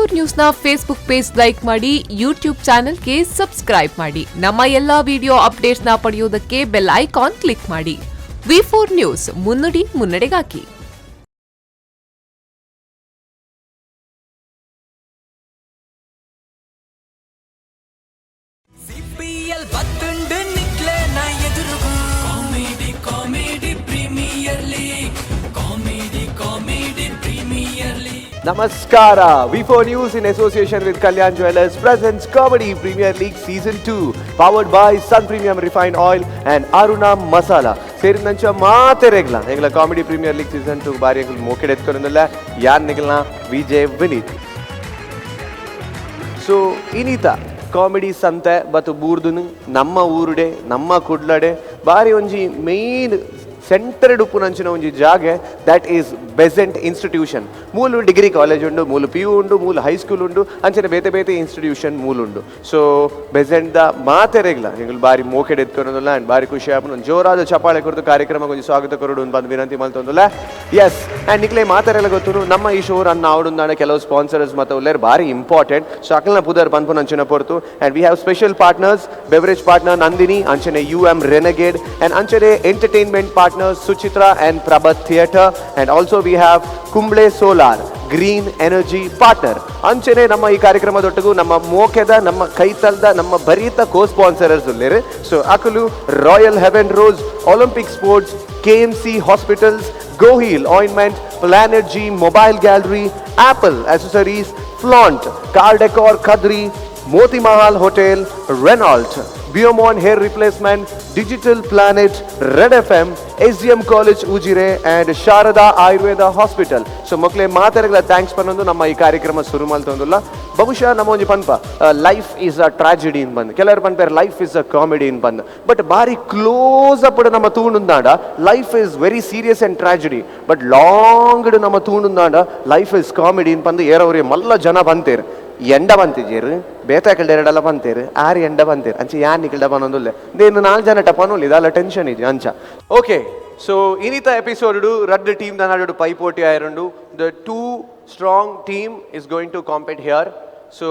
Four ನ್ಯೂಸ್ನ Facebook page like ಮಾಡಿ, YouTube ಚಾನೆಲ್ಗೆ subscribe ಮಾಡಿ. ನಮ್ಮ ಎಲ್ಲಾ ವಿಡಿಯೋ ಅಪ್ಡೇಟ್ಸ್ನ ಪಡೆಯೋದಕ್ಕೆ ಬೆಲ್ ಐಕಾನ್ ಕ್ಲಿಕ್ ಮಾಡಿ. ವಿ ಫೋರ್ ನ್ಯೂಸ್, ಮುನ್ನುಡಿ ಮುನ್ನಡೆಗಾಗಿ. ಸಿಪಿಎಲ್ ಬತ್ತುಂಡು ನಿಕ್ಲೆನ ಎದುರುಗು. Comedy, comedy premier league. Comedy, comedy premier league. ನಮಸ್ಕಾರ. V4 News in association with Kalyan Jewellers presents Comedy Premier League Season 2, powered by Sun Premium Refined Oil and Aruna Masala. ಸೇರಿದಂಚ ಮಾತೆರೆಗ್ಲ ಎಂಗ್ಲ comedy premier league season 2 ಬಾರಿ ಎಂಗ್ಲ ಮೋಕೆಡ್ ಎತ್ಕೊಂಡಲ್ಲ. ಯಾನ್ ನಿಗಲ್ನ ವಿಜಯ್ ವಿನೀತ್. ಸೊ ಇನಿತ comedy ಸಂತೆ ಬತ್ತು ಬೂರ್ದುನು ನಮ್ಮ ಊರುಡೆ, ನಮ್ಮ ಕುಡ್ಲಡೆ ಬಾರಿ ಒಂಜಿ ಮೇನ್ ಸೆಂಟರ್ಡ್ ಉಪ್ಪುನಂಚಿನ ಒಂಜಿ ಜಾಗೆ, that is Besant institution. ಮೂಲು ಡಿಗ್ರಿ ಕಾಲೇಜ್ ಉಂಡು, ಮೂಲು ಪಿಯು ಉಂಡು, ಮೂಲು ಹೈಸ್ಕೂಲ್ ಉಂಡು, ಅಂಚನೆ ಬೇತೆ ಬೇತೆ ಇನ್ಸ್ಟಿಟ್ಯೂಷನ್ ಮೂಲು ಉಂಡು. ಸೊ ಬೆಸೆಂಟ್ the ಮಾತೆರೆಗ್ಲ ಎಂಗುಲು ಬಾರಿ ಮೋಕೆಡ್ ಎತ್ಕೊನೊಂದುಲ್ಲ ಆ್ಯಂಡ್ ಬಾರಿ ಖುಷಿ ಆಪುಂಡು. ಒಂಜಿ ಜೋರಾದ ಚಪಾಳೆ ಕೊರ್ದು ಕಾರ್ಯಕ್ರಮ ಒಂಜಿ ಸ್ವಾಗತ ಕೊರಡು ಬಂದು ವಿನಂತಿ ಮಲ್ತೊಂದುಲ್ಲ. ಎಸ್, ಆ್ಯಂಡ್ ನಿಕ್ಲೆ ಮಾತೆರೆಲ್ಲ ಗೊತ್ತುನು, ನಮ್ಮ ಈ ಶೋ ರನ್ ಆವಡುಂದಾಂಡ ಕೆಲವು ಸ್ಪಾನ್ಸರ್ಸ್ ಮತ್ತು ಉಲ್ಲೇರ್, ಬಾರಿ ಇಂಪಾರ್ಟೆಂಟ್. ಸೊ ಅಕಲ್ನ ಪುದರ್ ಪನ್ಪುನಂಚಿನ ಪೊರ್ತು. And we have special partners, beverage partner Nandini, ಅಂಚನೆ ಯು ಎಂ ರೆನಗೇಡ್, ಆ್ಯಂಡ್ ಅಂಚನೆ entertainment partner Suchitra and Prabhat theatre, and also we have Kumble Solar, green energy partner. ಅಂಚನೆ ನಮ್ಮ ಈ ಕಾರ್ಯಕ್ರಮದೊಟ್ಟಿಗೂ ನಮ್ಮ ಮೋಕೆದ, ನಮ್ಮ ಕೈತಲ್ದ, ನಮ್ಮ ಬರೀತ ಕೋ ಸ್ಪಾನ್ಸರರ್ಸ್ ಉಲ್ಲೇರು. ಸೊ ಅಕುಲು royal heaven rose, Olympic sports, KMC hospitals, ಗೋಹೀಲ್ ointment, planet G mobile gallery, apple accessories, flaunt car decor Kadri, Moti Mahal hotel, Renault, ಬಿಯೋಮಾನ್ hair replacement, digital planet, red F M, S D M college Ujire and Sharada Ayurveda hospital. So ಮಕ್ಕಳೇ ಮಾತೆರೆಗ್ಲ thanks ಪನ್ನೊಂದು ನಮ್ಮ ಈ ಕಾರ್ಯಕ್ರಮ ಶುರು ಮಲ್ತೊಂದುಲ್ಲ. ಬಹುಶಃ ನಮ್ಮ ಒಂಜಿ ಪನ್ಪ, "Life is a tragedy" ಇನ್ ಬಂದ್. ಕೆಲವರು ಪನ್ಪೇರ್, "Life is a comedy" in bandh. But ಬಾರಿ ಕ್ಲೋಸ್ ಅಪ್ ನಮ್ಮ ತೂಂಡುಂದಾಂಡ life is very serious and tragedy, but long ನಮ್ಮ ತೂಂಡುಂದಾಂಡ ಲೈಫ್ is comedy ಇನ್ ಬಂದು ಏರವ್ರಿ ಮಲ್ಲ ಜನ ಬಂತೇರು. ಎಂಡ ಬಂತಿಜೇರು, ಬೇತಾಕಲ್ಡ ಎರಡಲ್ಲ ಬಂತೇರು, ಆರು ಎಂಡ ಬಂತೇರು. ಅಂಚೆ ಯಾನ್ ನಿಕಲ್ಡ ಬನ್ನೊಂದುಲ್ಲೆ ದೇನು ನಾಲ್ ಜನ ಟಪನೊಲ್ಲಿ ಇದಲ್ಲ ಟೆನ್ಷನ್ ಇದೆ ಅಂಚ. ಓಕೆ, ಸೊ ಇನಿತ ಎಪಿಸೋಡ್ ರಡ್ಡ್ ಟೀಮ್ the ನಡುಡು ಪೈಪೋಟಿ ಆಯರುಂಡು. The two strong team is going to compete here. So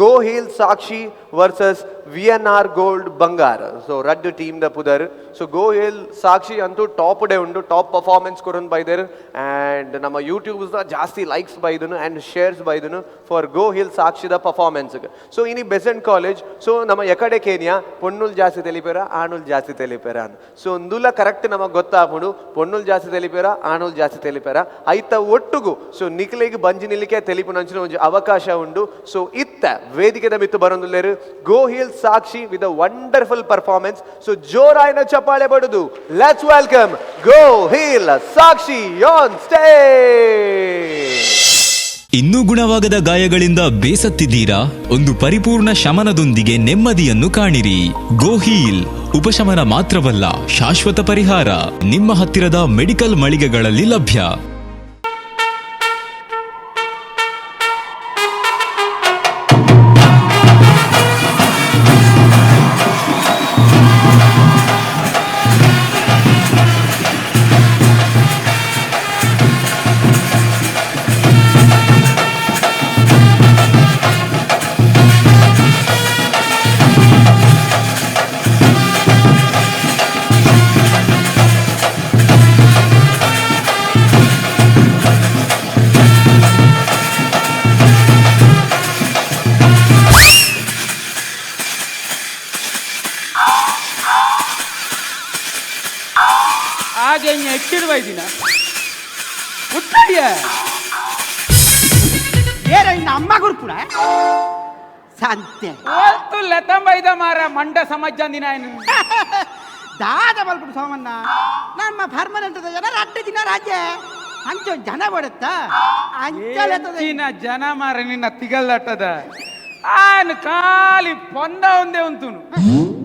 go heal Sakshi versus V N R gold ಬಂಗಾರ್. ಸೊ ರಡ್ಡ್ ಟೀಮ್ the ಪುದರ್. ಸೊ ಗೋ ಹೀಲ್ ಸಾಕ್ಷಿ ಅಂತೂ ಟಾಪ್ ಡೇ ಉಂಡು, ಟಾಪ್ ಪರ್ಫಾರ್ಮೆನ್ಸ್ ಕೊರೊಂದು ಬೈದೆರ್ ಆ್ಯಂಡ್ ನಮ್ಮ ಯೂಟ್ಯೂಬ್ಸ್ ಜಾಸ್ತಿ ಲೈಕ್ಸ್ ಬೈದನು ಆ್ಯಂಡ್ ಶೇರ್ಸ್ ಬೈದನು ಫಾರ್ ಗೋ ಹಿಲ್ ಸಾಕ್ಷಿದ ಪರ್ಫಾರ್ಮೆನ್ಸ್. ಸೊ ಇನಿ ಬೆಸೆಂಟ್ ಕಾಲೇಜ್. ಸೊ ನಮ್ಮ ಎಕಡೆ ಕೇನಿಯಾ, ಪೊಣ್ಣುಲ್ ಜಾಸ್ತಿ ತೆಲಿಪೇರ, ಆಣುಲ್ ಜಾಸ್ತಿ ತೆಲಿಪೇರ ಅನ್. ಸೊ ಒಂದುಲ ಕರೆಕ್ಟ್ ನಮಗೆ ಗೊತ್ತಾಪುಂಡು, ಪೊಣ್ಣುಲ್ ಜಾಸ್ತಿ ತೆಲಿಪೇರ, ಆಣುಲ್ ಜಾಸ್ತಿ ತೆಲಿಪೇರ ಐತ ಒಟ್ಟುಗು. ಸೊ ನಿಕ್ಲೆಗ್ ಬಂಜಿ ನಿಲ್ಲಿಕೆ ತೆಲಿಪುನಂಚಿನ ಒಂಜಿ ಅವಕಾಶ ಉಂಡು. ಸೊ ಇತ್ತ ವೇದಿಕೆದ ಮಿತ್ತು ಬರೊಂದುಲ್ಲೇರು ಗೋ hill Sakshi with a wonderful performance. So ಜೋರಾಯಿನ ಚಪ್ಪಾಳೆ ಬಡುದು let's welcome Go Heel Sakshi on stage. ಇನ್ನೂ ಗುಣವಾಗದ ಗಾಯಗಳಿಂದ ಬೇಸತ್ತಿದ್ದೀರಾ? ಒಂದು ಪರಿಪೂರ್ಣ ಶಮನದೊಂದಿಗೆ ನೆಮ್ಮದಿಯನ್ನು ಕಾಣಿರಿ. ಗೋಹೀಲ್, ಉಪಶಮನ ಮಾತ್ರವಲ್ಲ, ಶಾಶ್ವತ ಪರಿಹಾರ. ನಿಮ್ಮ ಹತ್ತಿರದ ಮೆಡಿಕಲ್ ಮಳಿಗೆಗಳಲ್ಲಿ ಲಭ್ಯ. ಹಾಗೆ ಎಕ್ಕಿಡುವ ಇದ್ದೀನ ಉತ್ತಡಿಯ. ಏರ ಇನ್ನ ಅಮ್ಮ ಗುರುಪುಣ ಸಂತೆ. ಓಲ್ತು ಲೆತಂಬೈದ ಮಾರ ಮಂಡ ಸಮಾಜ ದಿನ. ದಾದ ಬಲ್ಪುಡು ಸೋಮಣ್ಣ, ನಮ್ಮ ಪರ್ಮನೆಂಟ್ ಜನ ರಡ್ಡು ದಿನ ರಾಜ್ಯ ಅಂಚ ಜನ ಬಡುತ್ತಾ ಅಂಚಲೆತ್ತದ. ಹೆಚ್ಚಿನ ಜನ ಮಾರ ನಿನ್ನ ತಿಗಲ್ಲಟ್ಟದ. ಆನ್ ಖಾಲಿ ಪೊಂದ ಒಂದೇ ಉಂತುನು,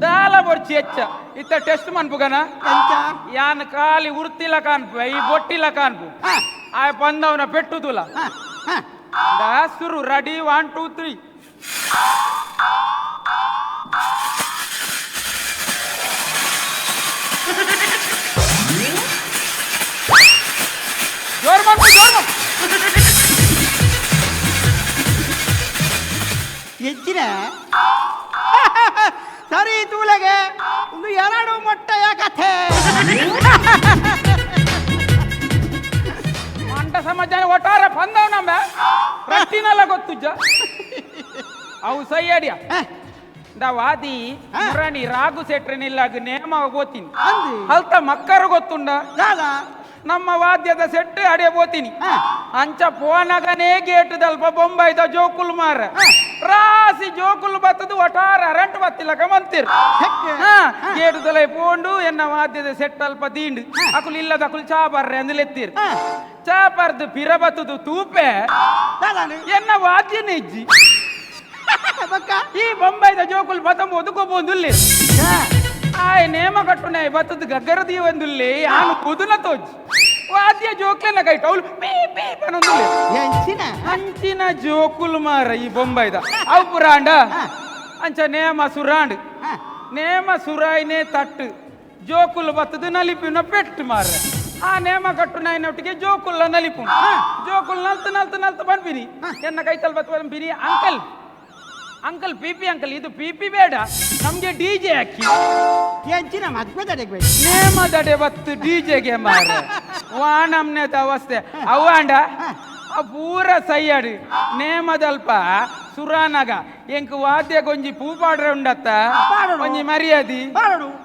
ದಾಲ ಬೊರ್ಚಿ ಹೆಚ್ಚ. ಇತ್ತ ಟೆಸ್ಟ್ ಮನ್ಪುಗನ. ಎಂಚ? ಯಾನ್ ಖಾಲಿ ಉರ್ತಿಲ ಕಾನ್ಪು, ಈ ಬೊಟ್ಟಿಲ ಕಾನ್ಪು. ಆ ಪಂದವನ ಪೆಟ್ಟುದುಲ. ಹ, ಹ. ಶುರು, ರೆಡಿ, ಒನ್ ಟೂ ತ್ರೀ. ಜೋರ್ ಮಾಡ್ಕು, ಜೋರ್ ಮಾಡು. ಹೆಚ್ಚಿನ ಸರಿ ತೂಲೆಗೆ ಒಂದು ಎರಡು ಮೊಟ್ಟೆಯ ಕಥೆ. ಮಂಟ ಸಮಾಜ ಒಟ್ಟಾರೆ ಬಂದವ್ ನಮ್ಮ ರಟ್ಟಿನಲ್ಲ ಗೊತ್ತುಜ್ಜ ಅವು ಸೈಯಡಿಯ ವಾದಿ ಮುರಣಿ ರಾಗು ಸೆಟ್ರನಿಲ್ಲಾಗ ನೇಮ ಗೋತೀನಿ ಅಲ್ತ ಮಕ್ಕರು ಗೊತ್ತುಂಡ ನಮ್ಮ ವಾದ್ಯದ ಸೆಟ್ ಅಡೆ ಬೋತೀನಿ ಅಂಚ ಪೋನಗನೇ ಗೇಟ್ ದಲ್ಪ ಬೊಂಬೈದ ಜೋಕುಲ್ ಮಾರ ರಾಸಿ ಜೋಕುಲ್ ಬತ್ತದು ಒಟಾರ ಅರಂಟು ಬತ್ತಿಲಕ ಮಂತಿರ್ ಗೇಟ್ ದಲೈ ಪೋಂಡು ಎನ್ನ ವಾದ್ಯದ ಸೆಟ್ ಅಲ್ಪ ದಿಂಡು ಅಕುಲ್ ಇಲ್ಲದ ಅಕುಲ್ ಚಾ ಬರ್ರೆ ಅಂದ್ಲೆತ್ತೀರ್ ಚಾ ಬರ್ದು ಪಿರ ಬತ್ತದು ತೂಪೆ ಎನ್ನ ವಾದ್ಯ ನೆಜ್ಜಿ ಈ ಬೊಂಬೈದ ಜೋಕುಲ್ ಬತ್ತಂಬೋದು ಗೊಬ್ಬೊಂದುಲ್ಲಿ ಆಯ್ ನೇಮ ಕಟ್ಟುನೆ ಬತ್ತದು ಗಗ್ಗರ ದೀವಂದುಲ್ಲಿ ಆನು ಕುದುನ ತೋಜ್ ವಾದ್ಯ ಜೋಕ್ಲೆನ ಕೈ ಟೌಲ್ ಪೀ ಪೀ ಪನೊಂದುಲ್ಲಿ ಅಂಚಿನ ಜೋಕುಲ್ ಮಾರ ಈ ಬೊಂಬೈದ ಅವು ಪುರಾಂಡ ಅಂಚ ನೇಮ ಸುರಾಂಡ್ ನೇಮ ಸುರಾಯ್ನೇ ತಟ್ಟು ಜೋಕುಲ್ ಬತ್ತದು ನಲಿಪಿನ ಪೆಟ್ಟು ಮಾರ ಆ ನೇಮ ಕಟ್ಟು ನಾಯಿನೊಟ್ಟಿಗೆ ಜೋಕುಲ್ಲ ನಲಿಪು ಜೋಕುಲ್ ನಲ್ತು ನಲ್ತು ನಲ್ತು ಬಂದ್ಬಿನಿ ಎನ್ನ ಕೈತಲ್ ಬತ್ತು ಬಂದ್ಬಿನಿ uncle uncle P P uncle ಇದು ಪಿ ಪಿ ಬೇಡ ನಮ್ಗೆ ಡಿ ಜೆ ಹಾಕಿ ನೇಮದಡೆ ಬತ್ತು ಡಿ ಜೆಗೆ ಮಾರ ವಾನಮ್ನೆ ಅವಸ್ಥೆ ಅವಾಂಡ ಆ ಪೂರ ಸೈಯಾಡು ನೇಮದಲ್ಪ ಸುರಾನಗ ಎಂಕ್ ವಾದ್ಯ ಗೊಂಜಿ ಪೂ ಪಾಡ್ರೆ ಉಂಡತ್ತ ಒಂಜಿ ಮರ್ಯಾದಿ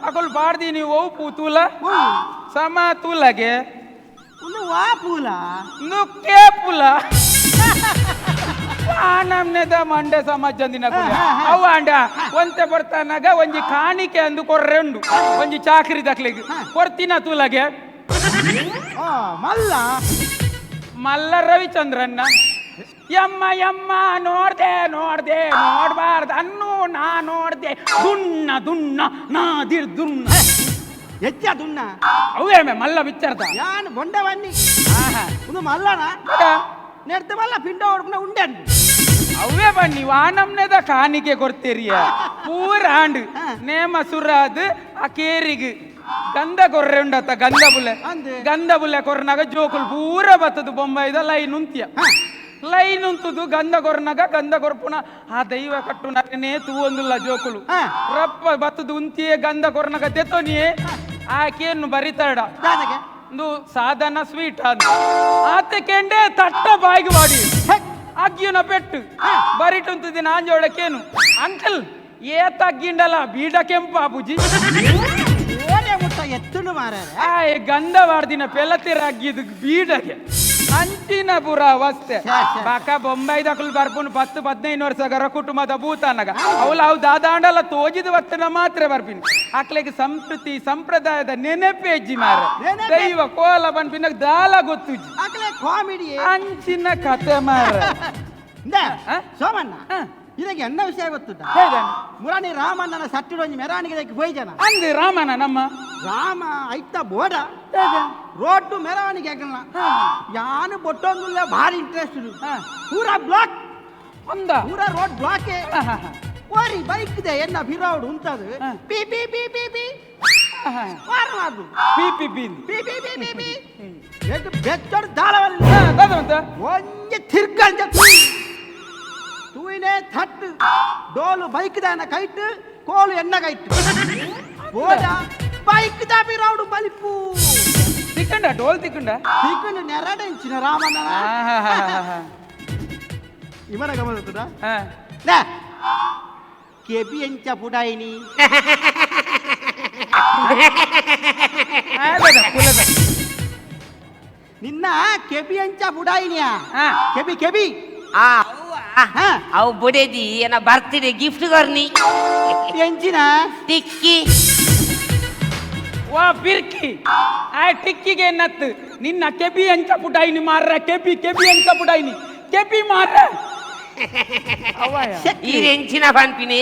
ಅಕುಲ್ ಪಾಡ್ದಿ ನೀವು ಓ ಪೂ ತೂಲ ಸಮ ತೂಲಗೆ ನುಕ್ಕೆ ಪುಲ ಆನಮ್ನೆದ ಮಂಡೆ ಸಮಾಜಂದಿನ ಅವ ಅಂಡ ಒಂತೆ ಬರ್ತಾನಾಗ ಒಂಜಿ ಕಾಣಿಕೆ ಅಂದು ಕೊರ್ರೆ ಉಂಡು ಒಂಜಿ ಚಾಕ್ರಿ ದಕ್ಲಿಗೆ ಕೊರ್ತಿನ ತೂಲಗೆ ಮಲ್ಲ ಮಲ್ಲ ರವಿಚಂದ್ರನ್ನ ಯಮ್ಮ ಯಮ್ಮ ನೋಡ್ದೆ ನೋಡ್ದೆ ನೋಡ್ಬಾರ್ದು ಅನ್ನು ನಾ ನೋಡ್ದೆ ದುಣ್ಣ ದುಣ್ಣ ನಾದಿರ್ ದುಣ್ಣ ಹೆಚ್ಚ ದುಣ್ಣ ಅವೇ ಮಲ್ಲ ಬಿಚ್ಚರ್ದ ಯಾನ್ ಬೊಂಡವನ್ನಿ ಒಂದು ಮಲ್ಲನ ನೆಡ್ತ ಮಲ್ಲ ಪಿಂಡ ಹೊಡ್ಕೊಂಡ ಉಂಡೆ ಅವೇ ಬನ್ನಿ ವಾನಮ್ನೆದ ಕಾಣಿಕೆ ಕೊಡ್ತೀರಿಯ ಪೂರ ಆಂಡ್ ನೇಮ ಸುರಾದ್ ಆ ಕೇರಿಗೆ ಗಂಧ ಕೊರ್ರೆ ಉಂಡತ್ತ ಗಂಧ ಬುಲೆ ಗಂಧ ಬುಲೆ ಕೊರ್ನಾಗ ಜೋಕುಲ್ ಪೂರ ಬತ್ತದು ಬೊಂಬೈದ ಲೈನ್ ಉಂತಿಯ ಲೈನ್ ಉಂತುದು ಗಂಧ ಕೊರ್ನಾಗ ಗಂಧ ಕೊರ್ಪುನ ಆ ದೈವ ಕಟ್ಟುನಗನೇ ತೂವೊಂದುಲ್ಲ ಜೋಕುಲು ರಪ್ಪ ಬತ್ತದು ಉಂತಿಯೇ ಗಂಧ ಕೊರ್ನಾಗ ತೆತ್ತೋನಿಯೇ ಆಕೆಯನ್ನು ಬರಿತಾಡ ಒಂದು ಸಾಧನ ಸ್ವೀಟ್ ಅಂತ ಆತ ಕೆಂಡೆ ತಟ್ಟ ಬಾಯಿಗೆ ಮಾಡಿ ಅಗ್ಗಿನ ಪೆಟ್ಟು ಬರಿಟುಂತಿದ್ದಿ ನಾಂಜೋಳಕ್ಕೇನು ಅಂಕಲ್ ಏ ತಗ್ಗಿಂಡಲ್ಲ ಬೀಡ ಕೆಂಪು ಅಬುಜಿ ಎತ್ತುಂಡು ಮಾರಾರೆ ಆಯ್ ಗಂಧ ವಾರ್ದಿನ ಪೆಲತಿರ ಅಗ್ಗಿದು ಬೀಡಗೆ ಅಂಚಿನ ಪುರ ಅವಸ್ಥೆ ಬಾಕ ಬೊಂಬೈದಕುಲು ಬರ್ಪುನು 10 15 ವರ್ಷಗರ ಕುಟುಂಬದ ಭೂತಾನಗ ಅವಳು ಅವು ದಾದಾಂಡಲ ತೋಜಿದ ವರ್ತನ ಮಾತ್ರ ಬರ್ಪಿನಿ ಅಕ್ಲೆಗೆ ಸಂಸ್ಕೃತಿ ಸಂಪ್ರದಾಯದ ನೆನಪೇಜಿ ಮಾರ ದೈವ ಕೋಲ ಬನ್ಪಿನ ದಾಲ ಗೊತ್ತುಜಿ ಕಾಮಿಡಿ ಅಂಚಿನ ಕತೆ ಮಾರ ಸೋಮಣ್ಣ ಇದಕ್ಕೆ ಎನ್ನ ವಿಷಯ ಗೊತ್ತುಂಟ ಮುರಾಣಿ ರಾಮಣ್ಣನ ಸಟ್ಟಿಡೊಂಜಿ ಮೆರವಣಿಗೆ ಪೋಯ್ ಜನ ಅಂದು ರಾಮನ ನಮ್ಮ ರಾಮ ಐತ ಬೋಡ ರೋಡ್ ಮೆರವಣಿಗೆ ಆಗಲ್ಲ ಯಾನು ಬೊಟ್ಟೊಂದುಲ್ಲ ಭಾರಿ ಇಂಟ್ರೆಸ್ಟ್ ಪೂರಾ ಬ್ಲಾಕ್ ಒಂದ ಪೂರಾ ರೋಡ್ ಬ್ಲಾಕ್ ಓರಿ ಬೈಕ್ ಇದೆ ಎನ್ನ ಬಿರೋಡು ಉಂಟದು P P P P P ವಾರ P P P P P P P P ಬೆಚ್ಚೋಡು ದಾಳವಲ್ಲ ಒಂಜಿ ತಿರ್ಗಂಜ ತೂಯಿನೇ ಥಟ್ಟು ಡೋಲು ಬೈಕ್ ದಾನ ಕೈಟ್ ಕೋಲು ಎಣ್ಣ ಕೈಟ್ ಬೋಡ ಬೈಕ್ ದಾಬಿ ರೌಡು ಬಲಿಪು ತಿಕ್ಕಂಡ ಡೋಲ್ ತಿಕ್ಕಂಡ ತಿಕ್ಕಂಡ ನೆರಡ ಇಂಚಿನ ರಾಮಣ್ಣ ಇವನ ಗಮನ ಕೆಬಿ ಎಂಚ ಪುಡಾಯಿನಿ ನಿನ್ನ ಕೆಬಿ ಎಂಚ ಪುಡಾಯಿನಿಯ ಕೆಬಿ ಕೆಬಿ ಅವು ಬುಡೇದಿ ಏನ ಬರ್ತಿದೆ ಗಿಫ್ಟ್ ಕೊರ್ನಿ ಎಂಚಿನ ಟಿಕ್ಕಿ ವಾ ಬಿರ್ಕಿ ಆ ಟಿಕ್ಕಿಗೆ ನತ್ತು ನಿನ್ನ ಕೆಬಿ ಎಂಚ ಪುಡಾಯಿನಿ ಮಾರ್ರ ಕೆಬಿ ಕೆಬಿ ಎಂಚ ಪುಡಾಯಿನಿ ಕೆಬಿ ಮಾರ್ರ ಈ ಎಂಚಿನ ಪನ್ಪಿನಿ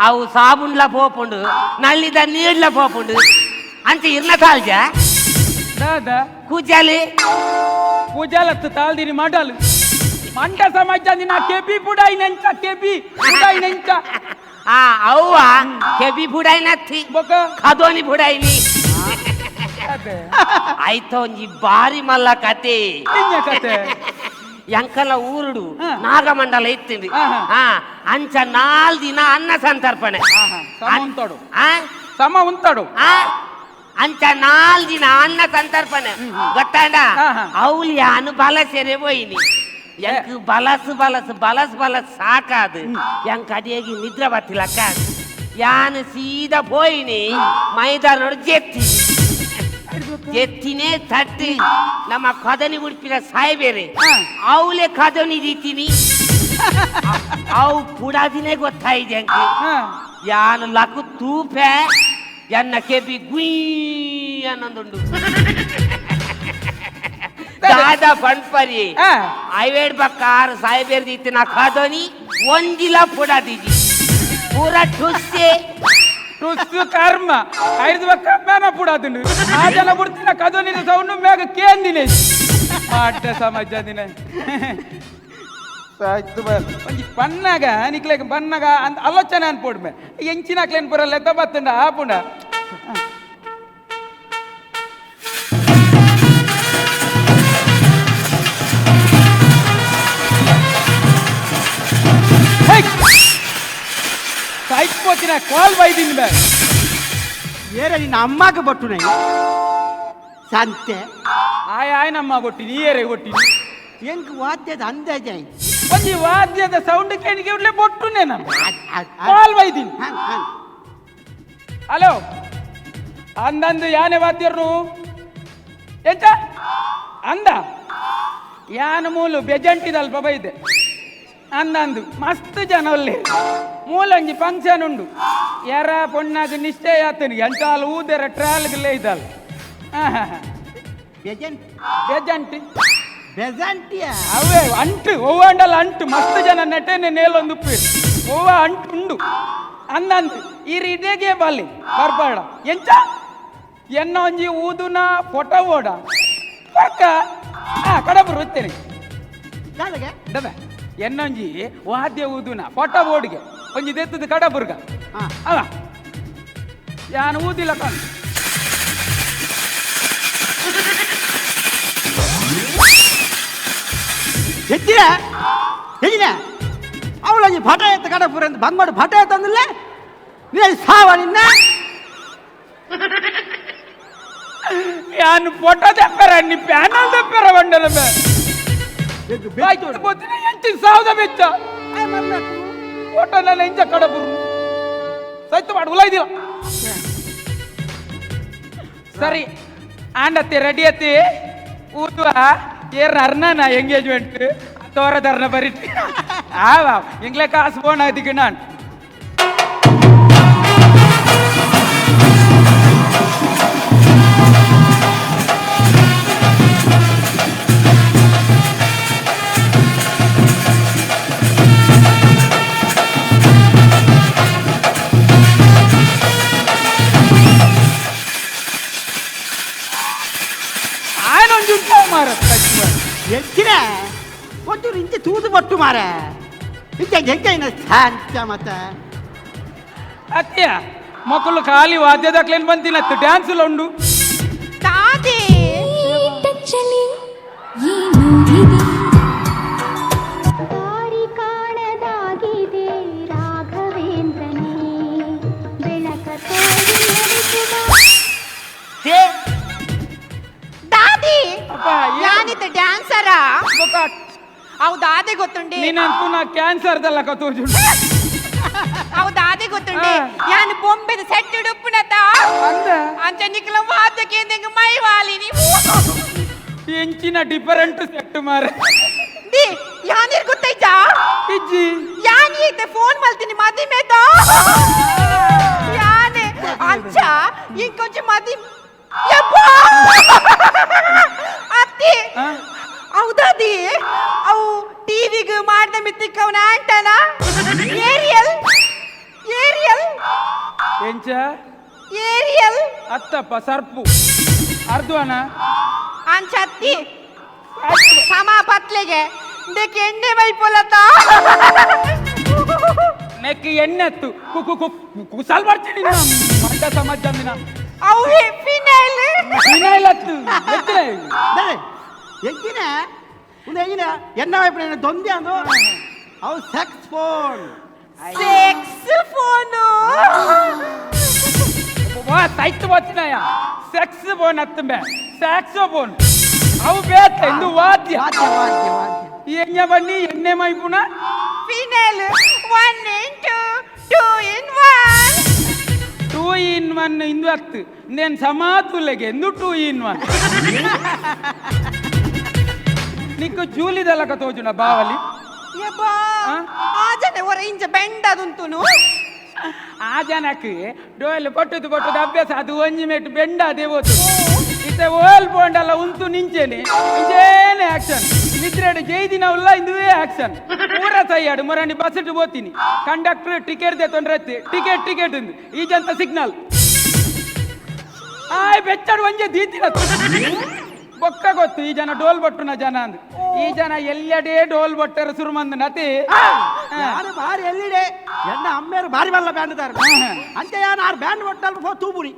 ಅವು ಸಾಬೂನ್ಲ ಪೋಪುಂಡು ನಲ್ಲಿದ ನೀರ್ಲ ಪೋಪುಂಡು ಅಂಚ ಇರ್ನ ತಾಲ್ಜ ದಾದಾ ಕೂಜಾಲಿ ಕೂಜಾಲತ್ತು ತಾಲ್ದಿನಿ ಮಾಡಲು ಮಂಡ ಸಮಾಜ ನಿನ್ನ ಕೆಬಿ ಪುಡಾಯಿನೆಂಚ ಕೆಬಿ ಪುಡಾಯಿನೆಂಚ ಆ ಅವ್ವ ಕೆಬಿ ಪುಡಾಯಿನತ್ತಿ ಬೊಕ ಖದೋನಿ ಪುಡಾಯಿನಿ ಆಯ್ತು ಒಂಜಿ ಬಾರಿ ಮಲ್ಲ ಕತೆ ಕತೆ ಎಂಕಲ ಊರುಡು ನಾಗಮಂಡಲ ಇತ್ತಿಂದು ಅಂಚ 4 ದಿನ ಅನ್ನ ಸಂತರ್ಪಣೆ ಸಮ ಉಂತಾಡು ಅಂಚ 4 ದಿನ ಅನ್ನ ಸಂತರ್ಪಣೆ ಗೊತ್ತಾಂಡ ಅವ್ಲು ಯಾನು ಬಲಸೆರೆ ಪೋಯಿನಿ ಎಂಕ್ ಬಲಸು ಬಲಸು ಬಲಸ್ ಬಲಸ್ ಸಾಕಾದು ಎಂಕ್ ಅಡಿಯಾಗಿ ನಿದ್ರೆ ಬತ್ತಿಲಕ್ಕ ಯಾನು ಸೀದಾ ಪೋಯಿನಿ ಮೈದಾನೋಡು ಜೆತ್ತಿ ಜೆತ್ತಿನೇ ತಟ್ಟಿ ನಮ್ಮ ಕದನಿ ಉಡುಪಿನ ಸಾಯ್ಬೇರೆ ಅವಲೇ ಕದನಿ ದೀತೀನಿ ಅವು ಪುಡಾದಿನೇ ಗೊತ್ತಾಯಿದೆ ಅಂಕ ಯಾನು ಲಕು ತೂಪೆ ಎನ್ನ ಕೆಬಿ ಗುಯ್ ಅನ್ನೊಂದುಂಡು ದಾದಾ ಪನ್ಪರಿ ಐವೇಡ್ ಬಕ್ಕಾರ ಸಾಯ್ಬೇರ್ ದೀತಿನ ಕದನಿ ಒಂದಿಲ ಪುಡಾದಿಜಿ ಪೂರ ಠುಸ್ಸೆ ಠುಸ್ಸು ಕರ್ಮ ಐದು ಬಕ್ಕ ಮೇನ ಪುಡಾದುಂಡು ಆ ಜನ ಬುಡ್ತಿನ ಕದನಿನ ಸೌಂಡು ಮೇಗ ಕೇಂದಿನೇ ಪಾಠ ಸಮಾಜ ದಿನ ಒಂಜಿ ಪನ್ನಾಗ ನಿಕ್ಲೇಕ ಪನ್ನಾಗ ಅಂತ ಆಲೋಚನೆ ಅನ್ಪೋಡ್ಮೆ ಎಂಚಿನ ಕ್ಲೇನ್ ಪುರಲ್ಲ ಎತ್ತ ಬತ್ತುಂಡ ಆಪುಂಡ ಸೈಕ್ ಕಾಲ್ ಬೈದಿನ ಬೇ ಏರ ನಿನ್ನ ಅಮ್ಮಗ ಬಟ್ಟು ನೈ ಸಂತೆ ಆಯ್ ಆಯ್ ನಮ್ಮ ಕೊಟ್ಟಿ ನೀ ಏರೆ ಕೊಟ್ಟಿ ಎಂಕ್ ವಾದ್ಯದ ಅಂದಾಜೆ ಒಂಜಿ ವಾದ್ಯದ ಸೌಂಡ್ ಕೇಳಿಗೆ ಉಡ್ಲೆ ಬೊಟ್ಟುನೆ ನಮ್ಮ ಕಾಲ್ ಬೈದಿನ ಹಲೋ ಅಂದಂದು ಯಾನೆ ವಾದ್ಯರು ಎಂಚ ಅಂದ ಯಾನ ಮೂಲು ಬೆಜಂಟಿದಲ್ಪ ಬೈದೆ ಅಂದಂದು ಮಸ್ತ್ ಜನ ಅಲ್ಲಿ ಮೂಲಂಜಿ ಫಂಕ್ಷನ್ ಉಂಡು ಎರ ಪೊಣ್ಣಾಗ ನಿಶ್ಚಯ ಆತನಿಗೆ ಎಂಟಾಲ್ ಊದೆರ ಟ್ರಾಲ್ಗೆ ಇದ್ದಲ್ಲ ಬೆಜಂಟಿ ಬೆಜಂಟಿಯ ಅವೇ ಅಂಟು ಒವ್ವಾಂಡಲ್ಲ ಅಂಟು ಮಸ್ತ್ ಜನ ನೆಟ್ಟೆನೆ ನೇಲೊಂದು ಉಪ್ಪು ಒವ್ವ ಅಂಟು ಉಂಡು ಅಂದಂದು ಇರ್ ಇದೇಗೆ ಬಲ್ಲಿ ಬರ್ಬಾಡ ಎಂಚ ಎನ್ನ ಒಂಜಿ ಊದುನ ಫೋಟೋ ಓಡ ಪಕ್ಕ ಕಡಬರು ಒತ್ತೇನೆ ದಬೆ ಎನ್ನೊಂಜಿ ವಾದ್ಯ ಊದುನ ಫೋಟೋ ಬೋರ್ಡ್ಗೆ ಒಂಜಿ ದೆತ್ತದ ಕಡಬುರ್ಗ ಅವ ಯಾನು ಊದಿಲ್ಲ ಕಾಣು ಎತ್ತಿರ ಎಜಿನ ಅವಳೊಂಜಿ ಫಟ ಎತ್ತ ಕಡಪುರ ಅಂತ ಬಂದ್ಮಾಡು ಫಟ ಎತ್ತಂದಿಲ್ಲ ನೀನು ಸಾವ ನಿನ್ನ ಯಾನು ಫೋಟೋ ತೆಪ್ಪರ ನೀ ಪ್ಯಾನಲ್ ತೆಪ್ಪರ ಬಂಡಲ ಎಂಚಿನ ಸಾವದ ಬೆಚ್ಚ ಫೋಟೋ ನನ್ನ ಇಂಚ ಕಡಬುರು ಸೈತ ಮಾಡು ಉಲಾಯ್ದಿಲ್ಲ ಸರಿ ಆಂಡತ್ತಿ ರೆಡಿ ಅತ್ತಿ ಊದುವ ಏರ್ ಅರ್ಣನ ಎಂಗೇಜ್ಮೆಂಟ್ ತೋರದರ್ನ ಬರಿತಿ ಆವ ಎಂಗ್ಲೆ ಕಾಸು ಬೋಣ ಅದಕ್ಕೆ ನಾನು ಎತ್ತಿರ ಒಂಚೂರು ಇಂಚೆ ತೂದು ಬಟ್ಟು ಮಾರ ಇಂಚ ಎಂಚ ಶಾಂತ ಮತ್ತೆ ಅತ್ಯ ಮಕ್ಕಳು ಖಾಲಿ ವಾದ್ಯದಾಕ್ಲೇನು ಬಂತಿನತ್ತು ಡ್ಯಾನ್ಸ್ ಉಂಡು ತಾತೆ ದಾರಿ ಕಾಣದಾಗಿದೆ ರಾಘವೇಂದ್ರನೇ ಬೆಳಕ ತೋರಿ ನಡೆಸುವ ದಾದಿ ಯಾನಿತ ಡ್ಯಾನ್ಸರ ಅವು ದಾದೆ ಗೊತ್ತುಂಡೆ ನೀನಂತೂ ನಾ ಕ್ಯಾನ್ಸರ್ ದಲ್ಲ ಕತೋಜು ಅವು ದಾದೆ ಗೊತ್ತುಂಡೆ ಯಾನು ಬೊಂಬೆದ ಸೆಟ್ ಉಡುಪುನತ ಅಂಚ ನಿಕ್ಲ ವಾದ್ಯಕ್ಕೆ ಎಂದೆಂಗ್ ಮೈ ವಾಲಿನಿ ಎಂಚಿನ ಡಿಫರೆಂಟ್ ಸೆಟ್ ಮಾರ the ಯಾನಿರ್ ಗೊತ್ತೈತಾ ಇಜ್ಜಿ ಯಾನಿ ಐತೆ ಫೋನ್ ಮಲ್ತೀನಿ ಮದಿ ಮೇತ ಯಾನೆ ಅಂಚ ಇಂಕೊಂಚ ಮದಿ ಯಪ್ಪಾ ಅತ್ತಿ ಹೌದಾದಿ ಅವು ಟಿವಿಗ್ ಮಾಡ್ದ ಮಿತ್ತಿಕ್ ಅವನ ಆಂಟನ ಏರಿಯಲ್ ಏರಿಯಲ್ ಎಂಚ ಏರಿಯಲ್ ಅತ್ತಪ್ಪ ಸರ್ಪು ಅರ್ಧವನ ಅಂಚ ಅತ್ತಿ ಸಮ ಪತ್ಲೆಗೆ ಇದಕ್ಕೆ ಎಣ್ಣೆ ಬೈಪೊಲತ ನೆಕ್ ಎಣ್ಣೆ ಅತ್ತು ಕುಕ್ಕು ಕುಕ್ಕು ಕುಸಾಲ್ ಬರ್ತೀನಿ ಮಂಡ ಸಮಾಜ ಅಂದಿನ ಅವು ಫಿನೈಲ್ ಫಿನೈಲ್ ಅತ್ತು ಎತ್ತಿನ ಎಂಚಿನ ಉಂದು ಎನ್ನ ವೈಪುನ ದೊಂದಿ ಅಂದು ಅವು ಸೆಕ್ಸ್ ಫೋನ್. ಸೆಕ್ಸ್ ಫೋನ್ ವಾ ಸೈತ್ ಬತ್ತಿನಯ ಸೆಕ್ಸ್ ಫೋನ್ ಅತ್ತಂಬೆ ಸ್ಯಾಕ್ಸೋಫೋನ್ ಅವು ಬೇತ ಇಂದು ವಾದ್ಯ. ವಾದ್ಯ ವಾದ್ಯ ವಾದ್ಯ. ಎಣ್ಣೆ ಬನ್ನಿ ಎಣ್ಣೆ ಮೈಪುನ phenyl 1 in 2 2 in 1. 2 in 1 ಇಂದು ಹತ್ತು ನೇನ್ ಸಮಾತುಲೆಗೆ ಎಂದು 2 ಇನ್ 1. ನಿಕ್ಕು ಜೂಲಿದಲಕ ತೋಜುನ ಬಾವಲಿ. ಯಬ್ಬಾ ಆ ಜನ ಹೊರ ಇಂಚ ಬೆಂಡದುಂತುನು. ಆ ಜನಕ್ಕೆ ಡೋಲ್ ಪಟ್ಟುದು ಪಟ್ಟುದು ಅಭ್ಯಾಸ ಅದು ಒಂಜಿ ಮೇಟ್ ಬೆಂಡ ಅದೇ ಓತು ಇತ್ತೆ ಓಲ್ ಬೋಂಡಲ್ಲ ಉಂತು ನಿಂಚೇನೆ ಇಂಚೇನೆ ಆಕ್ಷನ್ ನಿದ್ರೆಡ್ ಜೈದಿನ ಉಲ್ಲ ಇಂದುವೇ ಆಕ್ಷನ್ ಪೂರ ಸೈಯಾಡು ಮೊರಾಣಿ ಬಸ್ ಬೋತೀನಿ ಕಂಡಕ್ಟರ್ ಟಿಕೆಟ್ they ತೊಂದ್ರೆ ಟಿಕೆಟ್ ಟಿಕೆಟ್ ಇಂದು ಈ ಜಂತ ಸಿಗ್ನಲ್ ಆಯ್ ಬೆಚ್ಚಡು ಒಂಜೆ ದೀತಿನ ಬೊಕ್ಕ ಗೊತ್ತು ಈ ಜನ ಡೋಲ್ ಬಟ್ಟುನ ಜನ ಅಂದ್ ಈ ಜನ ಎಲ್ಲೆಡೆ ಡೋಲ್ ಬಟ್ಟರ ಸುರುಮಂದು ನತಿ. ಯಾರು ಬಾರಿ ಎಲ್ಲಿಡೆ ಎನ್ನ ಅಮ್ಮೇರು ಬಾರಿ ಬಲ್ಲ ಬ್ಯಾಂಡ್ ದಾರ ಅಂಚೆ ಯಾರು ಆರು ಬ್ಯಾಂಡ್ ಬಟ್ಟಲ್ ಪೋ ತೂಬುನಿ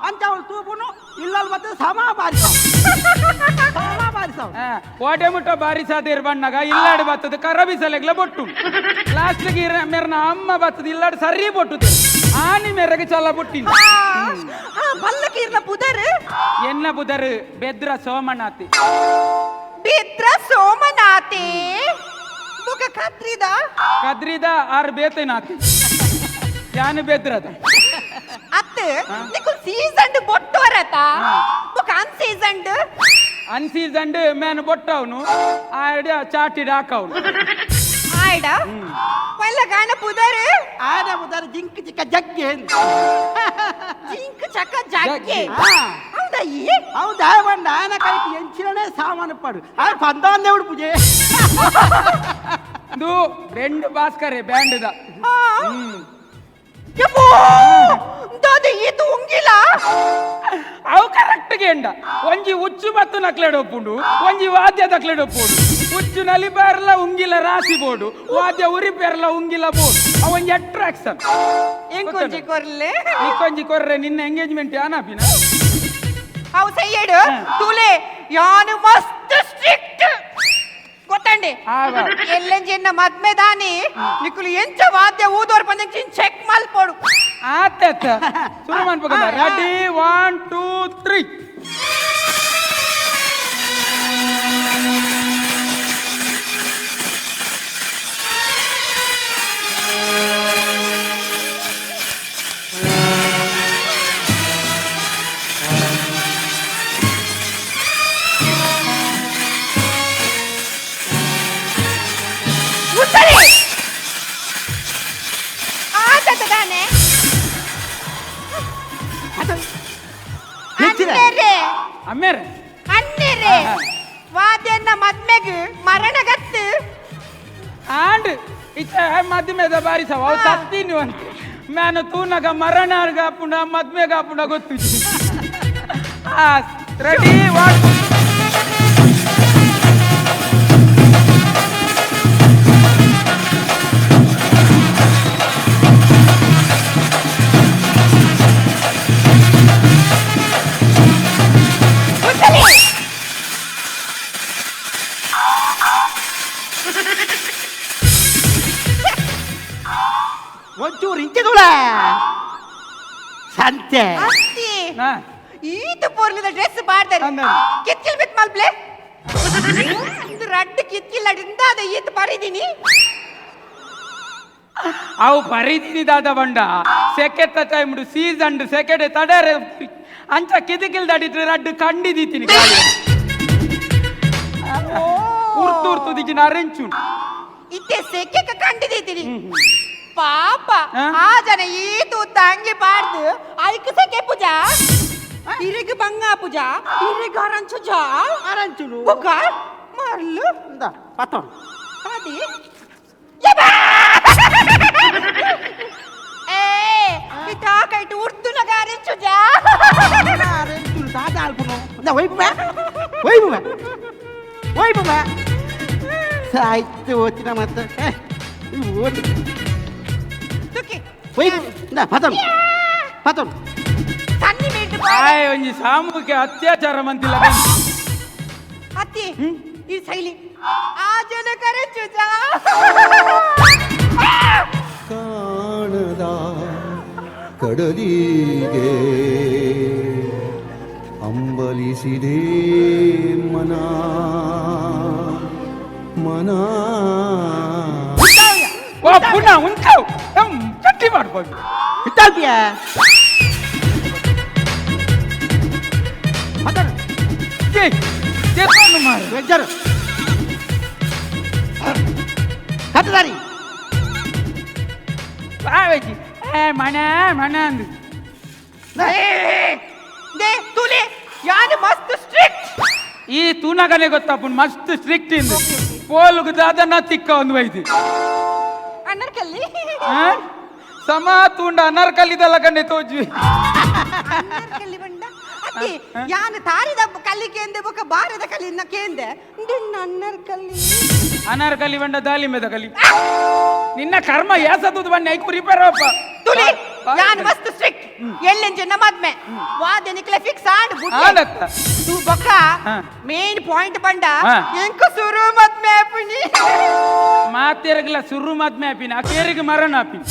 ಅಂಚೆ ಅವಳು ತೂಬುನು ಇಲ್ಲಲ್ ಮತ್ತೆ ಸಮ ಬಾರಿಸಾವ್ ಸಮ ಬಾರಿಸಾವ್. ಕೋಟೆ ಮುಟ್ಟ ಬಾರಿಸಾದೇರ್ ಬಣ್ಣಗ ಇಲ್ಲಾಡು ಬತ್ತದ ಕರಬಿಸಲೆಗ್ಲ ಬೊಟ್ಟು ಲಾಸ್ಟ್ ಮೆರ್ನ ಅಮ್ಮ ಬತ್ತದ ಇಲ್ಲಾಡು ಸರಿ ಬೊಟ್ಟು ಆನಿ ಮೆರಗೆ ಚಲ ಬೊಟ್ಟಿನ ಬಲ್ಲಕೀರ್ನ ಪುದರ್ ಎನ್ನ ಪುದರ್ ಬೆದ್ರ ಸೋಮನಾಥಿ. ಬೆದ್ರ ಸೋಮನಾಥಿ ಬುಕ ಕದ್ರಿದ ಕದ್ರಿದ ಆರ್ ಬೇತೆನಾಥಿ ಯಾನು ಬೆದ್ರದ ಅತ್ತೆ ನಿಕು ಸೀಸನ್ ಬೊಟ್ಟು ವರತ ಬುಕ ಅನ್ಸೀಸನ್ ಅನ್ಸೀಸನ್ ಮೇನ್ ಬೊಟ್ಟವನು ಆಡ ಚಾಟಿಡ್ ಹಾಕವನು ಆಯ್ಡ ಪಲ್ಲ ಗಾನ ಪುದರ್ ಆಡ ಪುದರ್ ಜಿಂಕ್ ಚಿಕ್ಕ ಜಗ್ಗೆ ಜಿಂಕ್ ಚಕ್ಕ ಜಗ್ಗೆ ಹೌದಾ ಹೌದಾ ಬಂಡ ಆನ ಕೈకి ಎಂಚಿನನೇ ಸಾಮಾನು ಪಾಡು ಆ ಪಂದಾನ್ దేవుడు ಪೂಜೆ ಇದು రెండు ಭಾಸ್ಕರೇ ಬ್ಯಾಂಡ್ the. ಯಪ್ಪೋ ದಾದ ಈತು ಉಂಗಿಲ ಅವು ಕರೆಕ್ಟ್ ಗೇಂಡ ಒಂಜಿ ಉಚ್ಚು ಬತ್ತು ನಕ್ಲೆಡ್ ಒಪ್ಪುಂಡು ಒಂಜಿ ವಾದ್ಯ ತಕ್ಲೆಡ್ ಒಪ್ಪುಂಡು ಉಚ್ಚು ನಲಿ ಬೇರ್ಲ ಉಂಗಿಲ ರಾಸಿ ಬೋಡು ವಾದ್ಯ ಉರಿ ಬೇರ್ಲ ಉಂಗಿಲ ಬೋಡು ಅವ ಒಂಜಿ ಅಟ್ರಾಕ್ಷನ್. ಎಂಕೊಂಜಿ ಕೊರ್ಲೆ ನಿಕ್ಕೊಂಜಿ ಕೊರ್ರೆ ನಿನ್ನ ಎಂಗೇಜ್ಮೆಂಟ್ ಯಾನಾಪಿನ ಅವು ಸೈಯಡು ತುಲೆ ಯಾನು ಮಸ್ತ್ ಸ್ಟ್ರಿಕ್ಟ್ ಗೊತ್ತಂಡಿ ಎಲ್ಲೆಂಜಿ ಎನ್ನ ಮದ್ಮೆ ದಾನಿ ನಿಕುಲು ಎಂಚ ವಾದ್ಯ ಊದೋರ್ ಪಂದಂಚಿ ಚೆಕ್ ಮಲ್ಪೋಡು ಆತ ಶುರು ಮಾಡ್ಬೇಕಂತ ರೆಡಿ 1 2 3. ಅಮ್ಮೇರೆ ಅನ್ನೇರೆ ವಾದ್ಯನ್ನ ಮದ್ಮೆಗ್ ಮರಣಗತ್ತು ಆಂಡ್ ಇತ್ತ ಮದ್ಮೆದ ಬಾರಿಸವ ಅವು ತತ್ತೀನಿ ಅಂತ ನಾನು ತೂನಗ ಮರಣಗಾಪುಂಡ ಮದ್ಮೆಗಾಪುಂಡ ಗೊತ್ತು. ರೆಡಿ 1 ಒಂಚೂರು ಇಂಚದೂಳ ಸಂತೆ ಅತ್ತಿ ಈತ ಪೋರ್ಲಿದ ಡ್ರೆಸ್ ಬಾರ್ದರಿ ಕಿತ್ಕಿಲ್ ಬಿತ್ ಮಲ್ಪ್ಲೆ ಇಂದು ರಡ್ಡು ಕಿತ್ಕಿಲ್ ಅಡಿಂದ ಅದ ಈತ ಪರಿದಿನಿ ಅವು ಪರಿದಿನಿ ದಾದ ಬಂಡ ಸೆಕೆತ್ತ ಟೈಮ್ ಸೀಸನ್ ಸೆಕೆಡೆ ತಡರೆ ಅಂಚ ಕಿದಿಕಿಲ್ ದಡಿಟ್ರೆ ರಡ್ಡು ಕಂಡಿದೀತೀನಿ ಉರ್ತು ಉರ್ತು ದಿಕ್ಕಿನ ಅರೆಂಚು ಇತ್ತೆ ಸೆಕೆಕ ಕಂಡಿದೀತೀನಿ ಪಾಪ ಆ ಜನ ಈತ ಉದ್ದ ಅಂಗಿ ಬಾರ್ದು ಐಕ್ ಸೆಕೆ ಪೂಜಾ ಇರಿಗ್ ಬಂಗ ಪೂಜಾ ಇರಿಗ್ ಅರಂಚು ಜಾ ಅರಂಚುನು ಬುಕ್ಕ ಮರ್ಲು ಇಂದ ಪತ್ತೋಣ ಅದಿ ಯಬ್ಬಾ ಏ ಇತಾಕೈಟ್ ಉರ್ದುನಗ ಅರೆಂಚು ಜಾ ಅರೆಂಚುನು ದಾದ ಅಲ್ಪುನು ಇಂದ ವೈಪು ಬಾ ವೈಪು ಬಾ ವೈಪು ಬಾ ಸಾಯ್ತು ಓಚಿನ ಮತ್ತೆ ಓಟಿ ಒಂಜಿ ಸಾಮೂಹಿಕ ಅತ್ಯಾಚಾರ ಮಂತಿಲ್ಲ ಅತ್ತಿ ಈ ಶೈಲಿ ಆ ಜನ ಕರೆಚುಜ ಕಾಣದ ಕಡಲಿಗೆ ಅಂಬಲಿಸಿದೆ ಮನ ಮನ. ಓ ಪುನಃ ಉಂಟಾವ್ ಚಟ್ಟಿ ಮಾಡ್ಬೋದು. ಇತ್ತಾಲ್ತಿಯ ಮಾರು ಕಟ್ಟದಾರಿ ಬಾವೇಜಿ ಏ ಮಣ ಮಣ ಅಂದು they ತುಲೆ ಯಾನು ಮಸ್ತ್ ಸ್ಟ್ರಿಕ್ಟ್. ಈ ತೂನಗನೆ ಗೊತ್ತಪ್ಪು ಮಸ್ತ್ ಸ್ಟ್ರಿಕ್ಟ್ ಇಂದು ಪೋಲುಗು ದಾದನ ತಿಕ್ಕ ಒಂದು ವೈದಿ ಅಣ್ಣರ್ಕಲ್ಲಿ ಸಮ ತೂಂಡ ಅನರ್ಕಲ್ಲಿದಲ್ಲ ಕಣ್ಣೆ ತೋಜ್ವಿ. ಅಣ್ಣರ್ಕಲ್ಲಿ ಬಂಡ ಅತ್ತಿ ಯಾನು ತಾರಿದ ಕಲ್ಲಿ ಕೇಂದೆ ಬೊಕ ಬಾರದ ಕಲ್ಲಿನ ಕೇಂದೆ ದಿನ್ನ ಅಣ್ಣರ್ಕಲ್ಲಿ. ಅನಾರ್ಕಲಿ ಬಂಡ ದಾಲಿ ಮೇದ ಕಲಿ ನಿನ್ನ ಕರ್ಮ ಯಾಸದು ಬನ್ನಿ ಐಕು ರಿಪೇರ್ ಅಪ್ಪ. ತುಲಿ ಯಾನು ಮಸ್ತ್ ಸ್ಟ್ರಿಕ್ಟ್ ಎಲ್ಲೆಂಜನ ಮದ್ಮೆ ವಾದ್ಯ ನಿಕ್ಲೆ ಫಿಕ್ಸ್ ಆಂಡ್ ಆಂಡತ್ತ. ತೂ ಬೊಕ ಮೇನ್ ಪಾಯಿಂಟ್ ಬಂಡ ಎಂಕು ಸುರು ಮದ್ಮೆ ಆಪುಣಿ. ಮಾತೇರಗಲ ಸುರು ಮದ್ಮೆ ಆಪಿನ ಅಕೇರಿಗೆ ಮರಣ ಆಪಿನ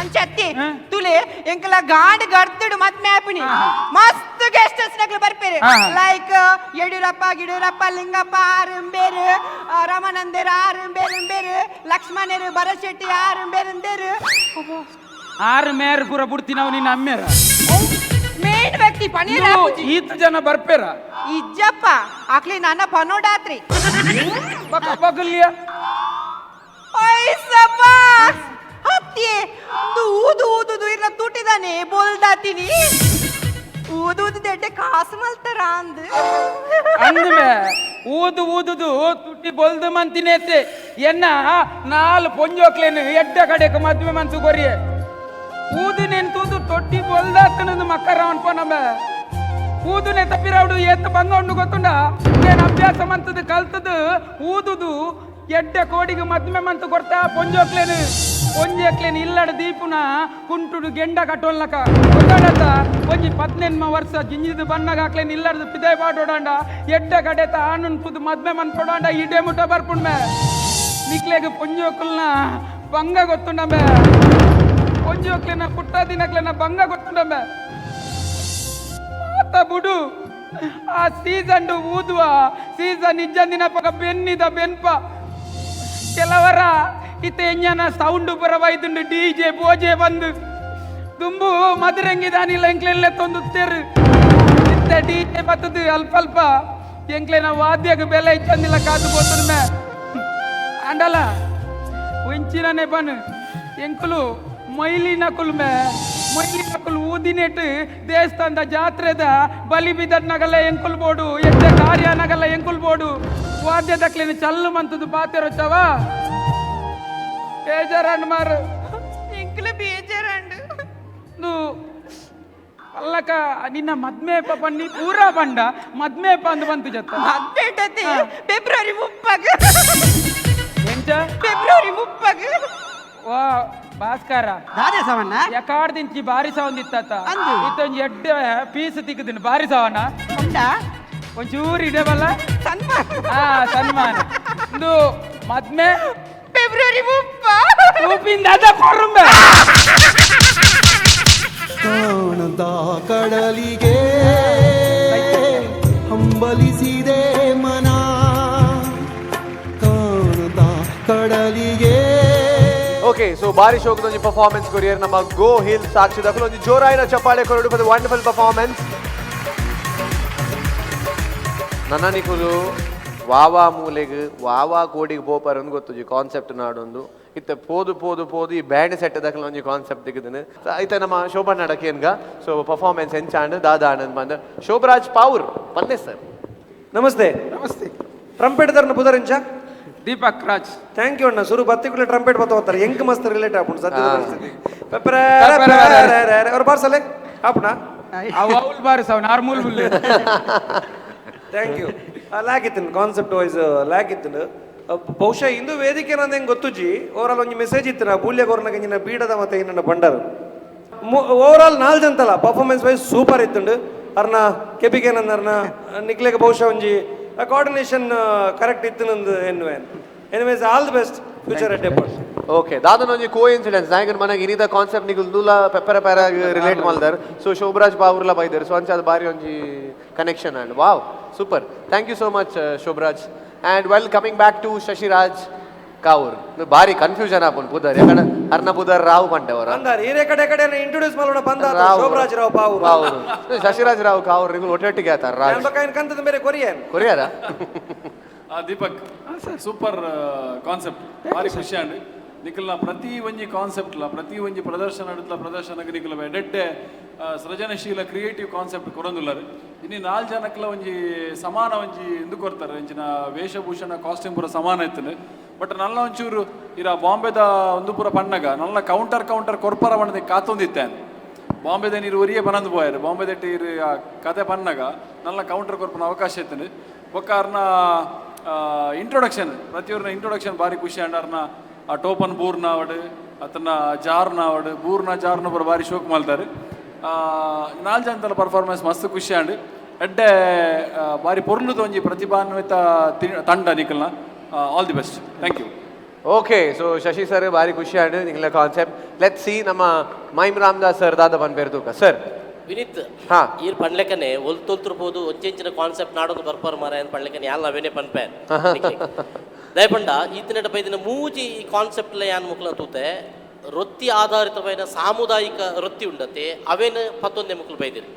ಅಂಚತ್ತಿ ತುಲೆ ಎಂಕಲ ಗಾಂಡ್ ಗರ್ತಿಡು ಮದ್ಮೆ ಆಪಿನಿ ಮಸ್ತ್ ಗೆಸ್ಟಸ್ ನಕ್ಲು ಬರ್ಪೇರು ಲೈಕ್ ಯಡಿಯೂರಪ್ಪ ಗಿಡಿಯೂರಪ್ಪ ಲಿಂಗಪ್ಪ ಆರುಂಬೇರು ರಾಮಾನಂದರು ಆರುಂಬೇರುಂಬೇರು ಲಕ್ಷ್ಮಣರು ಭರತ್ ಶೆಟ್ಟಿ ಆರುಂಬೇರುಂಬೇರು ಆರು ಮೇರ್ ಪೂರ ಬುಡ್ತಿ ನಾವು ನಿನ್ನ ಅಮ್ಮೇರ ಮೇನ್ ವ್ಯಕ್ತಿ ಪನೀರ್ ಈತ ಜನ ಬರ್ಪೇರ ಇಜ್ಜಪ್ಪ ಆಕ್ಲಿ ನನ್ನ ಪನೋಡಾತ್ರಿ ಬಗಲ್ಯ ಐಸಪ್ಪ ಅತ್ತಿ ಊದು ಊದುದು ಇಲ್ಲ ತುಟಿದಾನೆ ಬೋಲ್ದಾತೀನಿ ಊದು ಊದು ದೆಡ್ಡೆ ಕಾಸು ಮಲ್ತಾರ ಅಂದ್ ಅಂದ್ಮೆ ಊದು ಊದುದು ತುಟ್ಟಿ ಬೊಲ್ದು ಮಂತಿನೇತೆ ಎನ್ನ ನಾಲ್ ಪೊಂಜೋಕ್ಲೇನು ಎಡ್ಡ ಕಡೆಕ್ ಮದ್ವೆ ಮನ್ಸು ಕೊರಿಯೆ ಊದು ನೇನ್ ತೂದು ತೊಟ್ಟಿ ಬೊಲ್ದಾತನದು ಮಕ್ಕರ ಅನ್ಪೋ ಊದುನೆ ತಪ್ಪಿರವಡು ಏತ್ ಬಂಗ ಉಂಡು ಗೊತ್ತುಂಡ ನೇನ್ ಅಭ್ಯಾಸ ಮಂತದು ಕಲ್ತದು ಊದುದು ಎಡ್ಡ ಕೋಡಿಗೆ ಮದ್ವೆ ಮಂತು ಕೊಡ್ತಾ ಪೊಂಜೋಕ್ಲೇನು ಪೊಂಜೋಕ್ಲೇನು ಇಲ್ಲಡ ದೀಪುನ ಕುಂಟುಡು ಗೆಂಡ ಕಟ್ಟೋಲ್ನಕ ಗೊತ್ತಾಡತ್ತ ಒಂಜಿ ಪದ್ನೆನ್ಮ ವರ್ಷ ಜಿಂಜಿದ ಬಣ್ಣಗ ಹಾಕ್ಲೇನು ಇಲ್ಲಡ್ದು ಪಿದೆ ಪಾಡೋಡಾಂಡ ಎಡ್ಡ ಕಡೆತ ಆನುನ್ ಪುದು ಮದ್ವೆ ಮನ್ ಕೊಡಾಂಡ ಇಡೆ ಮುಟ್ಟ ಬರ್ಪುಣ್ಮೆ ನಿಕ್ಲೆಗ್ ಪೊಂಜೋಕುಲ್ನ ಬಂಗ ಗೊತ್ತುಂಡಂಬೆ ಪೊಂಜೋಕ್ಲೆನ ಪುಟ್ಟ ದಿನಕ್ಲೆನ ಬಂಗ ಗೊತ್ತುಂಡಂಬೆ ಮಾತ ಬುಡು ಆ ಸೀಸನ್ ಊದುವ ಸೀಸನ್ ಇಜ್ಜಂದಿನ ಪಕ ಬೆನ್ನಿದ ಬೆನ್ಪ ಕೆಲವರ ಇತ್ತ ಎಂಜನ ಸೌಂಡ್ ಬರವಾಯ್ತುಂಡು ಡಿ ಜೆ ಬೋಜೆ ಬಂದು ದುಂಬು ಮದುರಂಗಿದಾನಿಲ್ಲ ಎಂಕ್ಲೆಲ್ಲ ತೊಂದು ತೆರು ಇತ್ತ ಡಿ ಜೆ ಬತ್ತದು ಅಲ್ಪ ಅಲ್ಪ ಎಂಕ್ಲೆನ ವಾದ್ಯಕ್ಕೆ ಬೆಲೆ ಇಚ್ಚಂದಿಲ್ಲ ಕಾದು ಬೋತುನ್ಮೆ ಅಂಡಲ ಒಂಚಿನನೆ ಬನ್ ಎಂಕುಲು ಮೈಲಿ ನಕುಲ್ಮೆ ಮೈಲಿ ನಕುಲು ಊದಿನೆಟ್ ದೇವಸ್ಥಾನದ ಜಾತ್ರೆದ ಬಲಿ ಬಿದ್ದನಗಲ್ಲ ಎಂಕುಲ್ ಬೋಡು ಎಡ್ಡೆ ಕಾರ್ಯ ನಗಲ್ಲ ಎಂಕುಲ್ ಬೋಡು ವಾದ್ಯ ದಕ್ಲಿನ ಚಲ್ಲು ಮಂತದ್ದು ಪಾತೆರೊಚ್ಚವ ಬೇಜಾರಂಡ್ ಮಾರು ಎಂಕುಲು ಬೇಜಾರಂಡ್ ಅಲ್ಲಕ ನಿನ್ನ ಮದ್ಮೇಪ ಪನ್ನಿ ಪೂರಾ ಬಂಡ ಮದ್ಮೇಪ ಅಂದು ಬಂತು ಜತ್ತ ಮದ್ಮೇಟತಿ ಫೆಬ್ರವರಿ 30 ಎಂಚ ಫೆಬ್ರವರಿ 30 ವಾ ಭಾಸ್ಕರ ದಾದೆ ಸವಣ್ಣ ಯಕಾಡ್ದಿಂಚಿ ಬಾರಿ ಸವಂದಿತ್ತ ಇತ್ತೊಂಜಿ ಎಡ್ಡೆ ಪೀಸ್ ತಿಕ್ಕದಿನ ಬಾರಿ ಸವಣ್ಣ ಉಂಟಾ ಒಂಚೂರು ಇಡಬಲ್ಲ ಸನ್ಮಾನ ಹಾ ಸನ್ಮಾನ ಇಂದು ಮದ್ಮೆ ಫೆಬ್ರವರಿ 30 ರೂಪಿಂದ ಅದ ಕೊರುಂಬೆ ಕಾಣದ ಕಡಲಿಗೆ ಹಂಬಲಿಸಿದೆ ಮನ ಕಾಣದ ಕಡಲಿಗೆ. ಓಕೆ, ಸೊ ಬಾರಿ ಶೋಕದೊಂಜಿ ಪರ್ಫಾರ್ಮೆನ್ಸ್ ಕೊರಿಯರ್ ನಮ್ಮ ಗೋ ಹಿಲ್ ಸಾಕ್ಷಿ ದಖಲು ಒಂಜಿ ಜೋರಾಯಿನ ಚಪ್ಪಾಳೆ ಕೊರಡು ಫಾರ್ ವಂಡರ್ಫುಲ್ ಪರ್ಫಾರ್ಮೆನ್ಸ್. ನನ್ನ ನಿಕುಲು ವಾವಾ ಮೂಲೆಗ್ ವಾವಾ ಕೋಡಿಗೆ ಪೋಪರ್ ಅಂದ್ ಗೊತ್ತುಜಿ ಕಾನ್ಸೆಪ್ಟ್ ನಾಡೊಂದು ಇತ್ತೆ ಪೋದು ಪೋದು ಪೋದು ಈ ಬ್ಯಾಂಡ್ ಸೆಟ್ ದಖಲು ಒಂಜಿ ಕಾನ್ಸೆಪ್ಟ್ ದಿಕ್ಕದನು ಇತ್ತೆ ನಮ್ಮ ಶೋಭಾ ನಡಕೇನ್ಗ ಸೊ ಪರ್ಫಾರ್ಮೆನ್ಸ್ ಎಂಚಾಂಡ್ ದಾದಾ ಆನಂದ್ ಬಂದ ಶೋಭರಾಜ್ ಪಾವೂರ್ ಪನ್ನೆ ಸರ್. ನಮಸ್ತೆ. ನಮಸ್ತೆ. ಟ್ರಂಪೆಟ್ ದರ್ನ ಪುದರಿಂಚ ದೀಪಕ್ ರಾಜ್. Thank you ಅಣ್ಣ. ಸುರು ಬತ್ತಿக்குள்ள ಟ್ರಂಪೆಟ್ ಬತ್ತ ಹೋಗ್ತಾರೆ ಎಂಕ್ ಮಸ್ತ್ ರಿಲೇಟ್ ಆಪುಂಡು ಸದ್ಯದ ಪರಿಸ್ಥಿತಿ. ಅವ್ರು ಬಾರ್ಸಲೆ ಆಪುಣ ಅವು ಅವ್ಲು ಬಾರಿಸ್ ಅವ್ ನಾರ್ಮೂಲ್ ಬುಲ್ಲೆ. Thank you. Lac ಇತ್ತು ಕಾನ್ಸೆಪ್ಟ್ ವೈಸ್ ಲ್ಯಾಕ್ ಇತ್ತು ಬಹುಶಃ ಇಂದು ವೇದಿಕೆ ನಂದು ಹೆಂಗೆ ಗೊತ್ತುಜಿ ಓವರಾಲ್ ಒಂಜಿ ಮೆಸೇಜ್ ಇತ್ತು ನಾ ಬೂಲ್ಯ ಗೊರ್ನಗ ಇಂಜಿನ ಬೀಡದ ಮತ್ತೆ ಇನ್ನನ್ನ ಬಂಡರು ಓವರಾಲ್ ಆಲ್ ನಾಲ್ ಜಂತಲ್ಲ ಪರ್ಫಾರ್ಮೆನ್ಸ್ ವೈಸ್ ಸೂಪರ್ ಇತ್ತುಂಡು ಅರ್ನ ಕೆಪಿಗೆ ಅರ್ನ ನಿಕ್ಲೆಗ್ ಬಹುಶಃ ಒಂಜಿ Coordination correct ಇತ್ತು ನಂದು ಎನ್ನುವೇನ್. Anyways, all the best future ಅಡ್ಡೆ. ಓಕೆ, ದಾದನೊಂಜಿ ಕೋ ಇನ್ಸಿಡೆನ್ಸ್ ನಾಯಕನ ಮನೆಗೆ ಇನಿದ ಕಾನ್ಸೆಪ್ಟ್ ನಿಗುಲ್ ದೂಲ ಪೆಪ್ಪರ ಪ್ಯಾರ ರಿಲೇಟ್ ಮಲ್ದರ್. ಸೊ ಶೋಭರಾಜ್ ಬಾವೂರ್ಲ ಬೈದರ್. ಸೊ ಅಂಚಾದ ಬಾರಿ ಒಂಜಿ connection and wow, super. Thank you so much, Shobharaj. And well, coming back to Shashiraj Kavoor, ಬಾರಿ ಕನ್ಫ್ಯೂಷನ್ ಆಪುನ್ ಪುದರ್, ಯಾಕಂದ್ರೆ ಅರ್ನ ಪುದರ್ ರಾವ್ ಪಂಡೆವರ. ಅಂದಾರ್ ಹಿರೇ ಕಡೆ ಕಡೆ ಇಂಟ್ರೊಡ್ಯೂಸ್ ಮಾಡೋಣ ಬಂದ ಶೋಭರಾಜ್ ರಾವ್ ಪಾವೂರ್. ಬಾವೂರು, ಶಶಿರಾಜ್ ರಾವ್ ಕಾವೂರ್ ನಿಗುಲ್ ಒಟ್ಟೊಟ್ಟಿಗೆ ಆತಾರ ರಾಜ್. ಕಂತದ ಬೇರೆ Korean. Courier. Deepak, super concept, ಭಾರಿ ಖುಷಿ ಅಂಡ್ ನಿಖಲ್ನ ಪ್ರತಿ ಒಂಜಿ ಕಾನ್ಸೆಪ್ಟ್ಲ, ಪ್ರತಿ ಒಂಜಿ ಪ್ರದರ್ಶನ ನಡುತ್ಲ ಪ್ರದರ್ಶನಕ್ಕೆ ನಿಖಲ ಎಡೆಡ್ಡೆ ಸೃಜನಶೀಲ ಕ್ರಿಯೇಟಿವ್ ಕಾನ್ಸೆಪ್ಟ್ ಕೊರೊಂದುಲ್ಲರು. ಇನ್ನು ನಾಲ್ ಜನಕ್ಲ ಒಂಜಿ ಸಮಾನ ಒಂಜಿ ಇಂದು ಕೊರ್ತಾರೆ. ಇಂಚಿನ ವೇಷಭೂಷಣ ಕಾಸ್ಟ್ಯೂಮ್ ಪೂರ ಸಮಾನ ಇತ್ತು. ಬಟ್ ನಲ್ಲ ಒಂಚೂರು ಇರ ಬಾಂಬೆದ ಒಂದು ಪೂರ ಪಣ್ಣಗ ನಲ್ಲ ಕೌಂಟರ್ ಕೌಂಟರ್ ಕೊರ್ಪರ ಬಣ್ಣದ ಕಾತೊಂದಿತ್ತೆ. ಬಾಂಬೆದ ನೀರು ಒರಿಯೇ ಬನಂದು ಪೋಯರು. ಬಾಂಬೆದ ಇರು ಆ ಕತೆ ಪನ್ನಗ ನಲ್ಲ ಕೌಂಟರ್ ಕೊರ್ಪನ ಅವಕಾಶ ಇತ್ತು. ಬೊಕ್ಕ ಅರ್ನ ಇಂಟ್ರೊಡಕ್ಷನ್, ಪ್ರತಿಯೊರ್ನ ಇಂಟ್ರೊಡಕ್ಷನ್ ಭಾರಿ ಖುಷಿ ಅಂಡ್ ಅರ್ನ ಆ ಟೋಪನ್ ಬೂರ್ನ ಅವಡು ಅತನ ಜಾರ್ನ ಅವಡು ಬೂರ್ನ ಜಾರ್ನ ಪೂರ ಭಾರಿ ಶೋಕ್ ಮಲ್ತಾರೆ. ನಾಲ್ ಜನತಲ ಪರ್ಫಾರ್ಮೆನ್ಸ್ ಮಸ್ತ್ ಖುಷಿ ಅಂಡ್ ಎಡ್ಡೆ ಭಾರಿ ಪೊರ್ಲುದ ಒಂಜಿ ಪ್ರತಿಭಾನ್ವಿತ ತಂಡ ನಿಖಲ್ನ. All the best, thank you. Okay, so Shashi sir ಭಾರಿ ಖುಷಿ ಆಂಡ್ ನಿಂಗ್ಲ concept. Let see ನಮ್ಮ ಮೈಮ್ ರಾಮದಾಸ್ ಸರ್ ದಾದ ಪನ್ಪೇರು ತೂಕ ಸರ್. ವಿನೀತ್, ಈರ್ ಪನ್ಲೆಕನೆ ಒಲ್ತೊಲ್ತಿರ್ಬೋದು ಒಂಚೆಂಚಿನ ಕಾನ್ಸೆಪ್ಟ್ ನಾಡೊಂದು ಬರ್ಪರ್ ಮಾರ ಅಂತ ಪನ್ಲೆಕನೆ ಯಾಲ್ ಅವೇನೆ ಪನ್ಪೆ ದಯಪಂಡ ಈತನೆಟ ಬೈದಿನ ಮೂಜಿ ಈ ಕಾನ್ಸೆಪ್ಟ್ ಯಾನ್ ಮುಕ್ಲ ತೂತೆ ವೃತ್ತಿ ಆಧಾರಿತವಾದ ಸಾಮುದಾಯಿಕ ವೃತ್ತಿ ಉಂಡತೆ ಅವೇನು ಪತ್ತೊಂದೇ ಮುಕ್ಲು ಬೈದಿರಿ.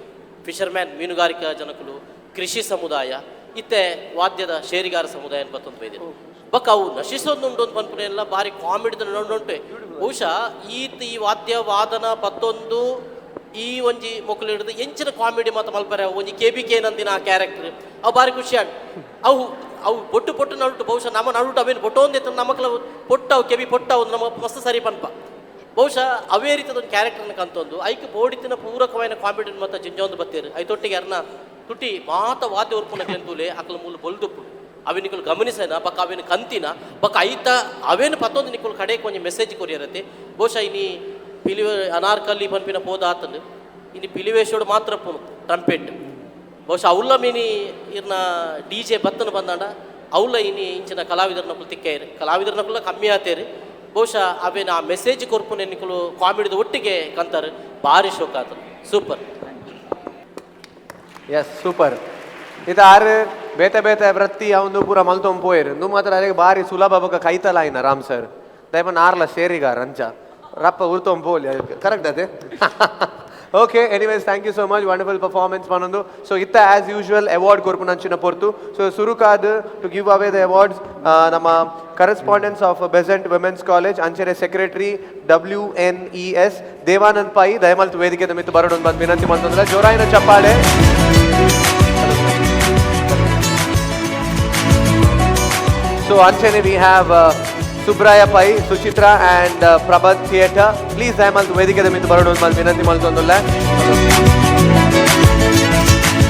ಫಿಶರ್ಮ್ಯಾನ್ ಮೀನುಗಾರಿಕಾ ಜನಕುಲು, ಕೃಷಿ ಸಮುದಾಯ, ಇತ್ತೆ ವಾದ್ಯದ ಶೇರಿಗಾರ ಸಮುದಾಯ ಪತ್ತೊಂದು ಬೈದಿರಿ. ಬಕ್ ಅವು ನಶಿಸೋದುಂಟು ಅಂತ ಪನ್ಪುನೆ ಎಲ್ಲ ಭಾರಿ ಕಾಮಿಡಿದ ನೋಡುಂಟೆ. ಬಹುಶಃ ಈತ ಈ ವಾದ್ಯ ವಾದನ ಪತ್ತೊಂದು ಈ ಒಂಜಿ ಮೊಕ್ಕಲು ಹಿಡಿದು ಎಂಚಿನ ಕಾಮಿಡಿ ಮಾತ ಮಲ್ಪರೆ ಒಂಜಿ K B K ನಂದಿನ ಆ ಕ್ಯಾರೆಕ್ಟರ್ ಅವು ಭಾರಿ ಖುಷಿ ಆಂಡ್ ಅವು ಅವು ಪೊಟ್ಟು ಪೊಟ್ಟು ನಡುಟು ಬಹುಶಃ ನಮ್ಮ ನಡುಟು ಅವೇನು ಪೊಟ್ಟೊಂದಿತ್ತು ನಮ್ಮಕ್ಲ ಪೊಟ್ಟ ಅವು ಕೆಬಿ ಪೊಟ್ಟ ಅವು ನಮ್ಮ ಮಸ್ತ್ ಸರಿ ಪನ್ಪ. ಬಹುಶಃ ಅವೇ ರೀತಿಯ ಒಂದು ಕ್ಯಾರೆಕ್ಟರ್ನ ಕಂತೊಂದು ಐಕ್ ಬೋಡಿತಿನ ಪೂರಕವಾದ ಕಾಮಿಡಿ ಮತ್ತು ಜಿಂಜೊಂದು ಬತ್ತೀರು. ಐತೊಟ್ಟಿಗೆ ಅರ್ನ ತುಟಿ ಮಾತ ವಾದ್ಯ ಉರ್ಪುನ ತೂಲೆ ಅಕಲ ಮೂಲ ಬೊಲ್ದುಪ್ಪು ಅವೆ ನಿಕುಲು ಗಮನಿಸೇನ ಬಕ್ಕ ಅವೇನು ಕಂತಿನ ಬಕ್ಕ ಐತ ಅವೇನು ಪತ್ತೊಂದು ನಿಕುಲು ಕಡೆಗೆ ಒಂಜಿ ಮೆಸೇಜ್ ಕೊರಿಯರತೆ. ಬಹುಶಃ ಇನಿ ಪಿಲಿವೆ ಅನಾರ್ಕಲಿ ಪನ್ಪಿನ ಪೋದ ಆತನು ಇನಿ ಪಿಲಿವೇಶೋಡು ಮಾತ್ರ ಪೋನು ಟ್ರಂಪೆಟ್. ಬಹುಶಃ ಅವಲ್ಲ ಮೀನಿ ಇರ್ನ ಡಿ ಜೆ ಬತ್ತನ ಬಂದಾಂಡ ಅವಲ್ಲ ಇನಿ ಇಂಚಿನ ಕಲಾವಿದರನಕುಲು ತಿಕ್ಕೇರು, ಕಲಾವಿದರನಕುಲ ಕಮ್ಮಿ ಆತೇರು. ಬಹುಶಃ ಅವೇನು ಆ ಮೆಸೇಜ್ ಕೊರ್ಪುನ ನಿಕುಲು ಕಾಮಿಡಿದ ಒಟ್ಟಿಗೆ ಕಂತಾರೆ ಭಾರಿ ಶೋಕ ಆತನು. Super. S, super. ಇದು ಆರು ಬೇತೆ ಬೇತೆ ವೃತ್ತಿ ಅವನು ಪೂರ ಮಲ್ತೊಂದು ಪೋಯರು ಇಂದು ಮಾತ್ರ ಅರೆಗೆ ಭಾರಿ ಸುಲಭ ಬೊಕ ಕೈತಲ ಆಯ್ನ ರಾಮ್ ಸರ್ ದಯಪನ್ ಆರ್ಲ ಶೇರಿಗಾರ ಅಂಚ ರಪ್ಪ ಉರ್ತೊಂದು ಪೋಲಿ ಕರೆಕ್ಟ್ ಅದೇ. Okay, anyways thank you so much, wonderful performance ಪನೊಂದು. So ಇತ್ತ as usual award ಕೊರ್ಪುನಂಚಿನ ಪೊರ್ತು. ಸೊ ಸುರುಕಾದ್ to give away the awards ನಮ್ಮ correspondence of Besant women's college ಅಂಚನೆ secretary WNES Devanand Pai ದಯಮಲ್ತ್ ವೇದಿಕೆ ಮಿತ್ತು ಬರೋಡೊಂದು ಬಂದು ವಿನಂತಿ ಮಂತಂದ್ರೆ ಜೋರಾಯಿನ ಚಪ್ಪಾಳೆ. ಸೊ ಅಂಚನೆ we have Subraya Pai, Suchitra and Prabhat theatre. Please ದಯಮಲ್ತ್ ವೇದಿಕೆ ಮಿತ್ತು ಬರೋಡೊಂದು ಬಂದು ವಿನಂತಿ ಮಲ್ತೊಂದುಲ್ಲ.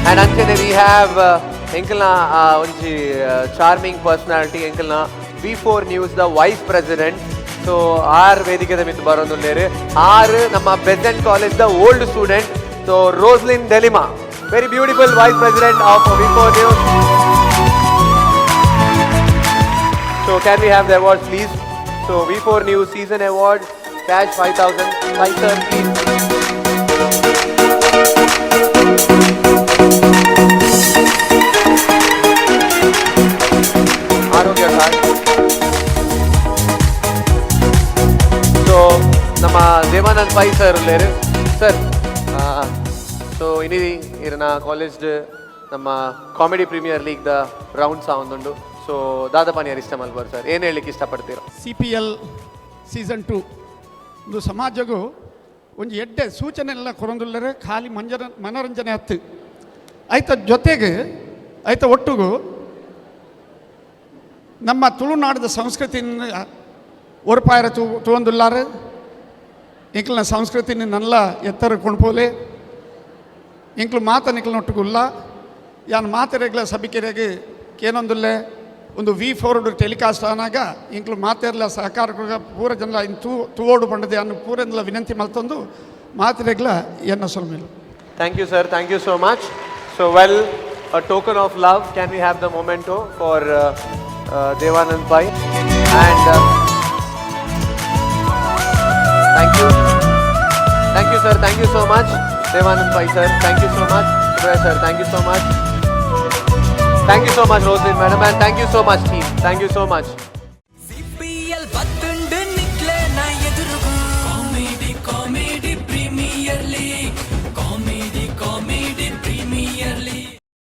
ಆ್ಯಂಡ್ ಅಂಚನೆ we have ಎಂಕಲ್ನ ಒಂಜಿ ಚಾರ್ಮಿಂಗ್ ಪರ್ಸನಾಲಿಟಿ, ಎಂಕಲ್ನ V4 news the vice president. So R ವೇದಿಕೆದ ಮಿತ್ತು ಬರೋದುಲ್ಲೇರು. ಆರ್ ನಮ್ಮ Besant college the old student. So Roslin Delima, very beautiful vice president of V4 news. So can we have the awards please? So V4 news season award cash 5000. Five sir please. ಆರೋಗ್ಯ card. So ನಮ್ಮ Devanand pi sir ಉಲ್ಲೇರು sir. So ಇನಿ ಇರನ college ನಮ್ಮ comedy premier league the round ಸಹ ಒಂದುಂಡು. So ದಾದಪಾನಿಯರ್ ಇಷ್ಟ Malabar sir, ಏನು ಹೇಳಲಿಕ್ಕೆ ಇಷ್ಟಪಡ್ತೀರಾ? CPL season 2 ಒಂದು ಸಮಾಜಗೂ ಒಂಜಿ ಎಡ್ಡೆ ಸೂಚನೆ ಎಲ್ಲ ಕೊರೊಂದುಲ್ಲರೆ ಖಾಲಿ ಮನರಂಜನೆ ಹತ್ತು ಆಯ್ತ ಜೊತೆಗೆ ಆಯ್ತ ಒಟ್ಟುಗು ನಮ್ಮ ತುಳುನಾಡದ ಸಂಸ್ಕೃತಿನ ಒರಪಾಯರ ತೂವೊಂದುಲ್ಲಾರು ಎಂಕ್ಲನ ಸಂಸ್ಕೃತಿನ ನಲ್ಲ ಎತ್ತರ ಕೊಂಡ್ಪೋಲೆ ಎಂಕ್ಲು ಮಾತ ನಿಕ್ಲನೊಟ್ಟುಗುಲ್ಲ ಯಾನ್ ಮಾತೆರೆಗ್ಲ ಸಭಿಕೆರೆಗ್ ಕೇನೊಂದುಲ್ಲೆ ಒಂದು V4 telecast ಆನಾಗ ಎಂಕ್ಲು ಮಾತೆರ್ಲ ಸಹಕಾರ ಪೂರ ಜನಲ ಇನ್ ತೂವೋಡು ಪಂಡದೆ ಅನ್ನು ಪೂರೆಂದಲ ವಿನಂತಿ ಮಲ್ತೊಂದು ಮಾತೆರೆಗ್ಲ ಎನ್ನ ಸೊಲ್ಮೆಲು. Thank you sir, thank you so much. So well, A token of love. Can we have the memento for Devanand Pai? And thank you. Thank you, sir. Thank you so much. Devanand Pai, sir. Thank you so much. Subraya, sir. Thank you so much. Thank you so much, Roslyn, madam. And thank you so much, team. Thank you so much.